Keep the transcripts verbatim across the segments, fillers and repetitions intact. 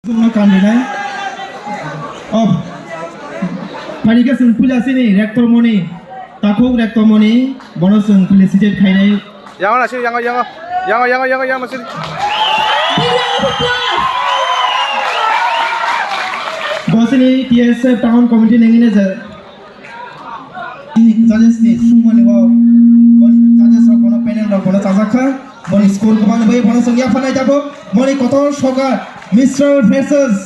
Chwngno kandinai. Oh. Phaikhe chwng puila chini rector moni, takhuk rector moni, bono chwng felicitate khainai. Yango na sini, yango, yango. Yango, yango, yango, yango na sini. Bo chini T S F town committee nangini je judges ni sumani o, boni judges rok bono panel rok bono chajak kha, boni score kwbang bai bono chwng yapharnai tabuk, boni kotor soka Mister Freshers.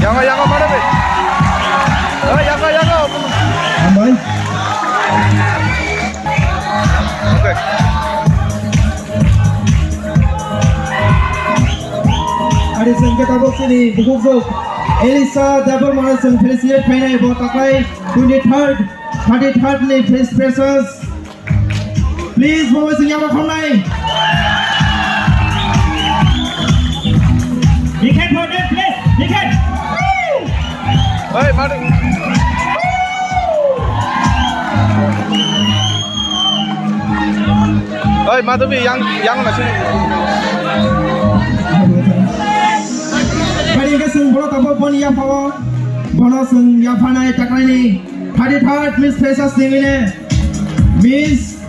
Yango, yango, mano be. Oh, yango, yango. Hambai. Okay. Ari sengke tabuk sini bukuk jok Elisa Debbarma no chwng felicitate khainai bo taklai twenty third, thirty third ni fest freshers. Please, bo chwng yama khonai. Big hand for them, please. Big hand. Hey, mari. Oi, Madhubi, yang, yang na sini. Bari ke sung bolo tabo boni ya pawo. Bono sung ya panai taklai ni. Thirty third Miss Freshers ni mine. Miss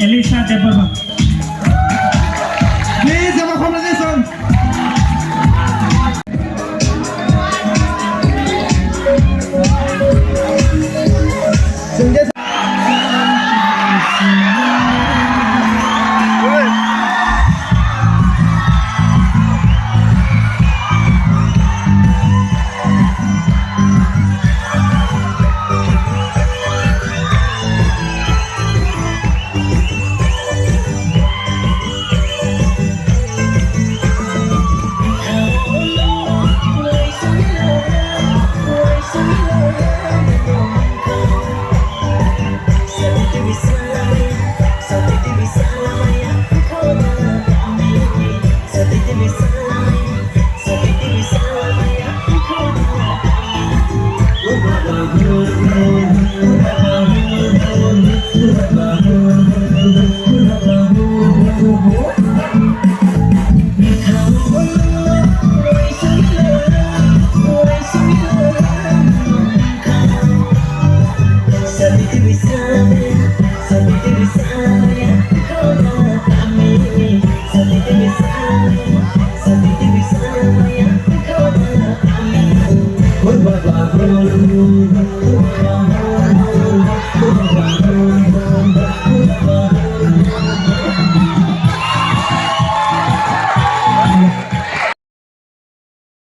Elisa Debbarma. Please, jama khomna sung.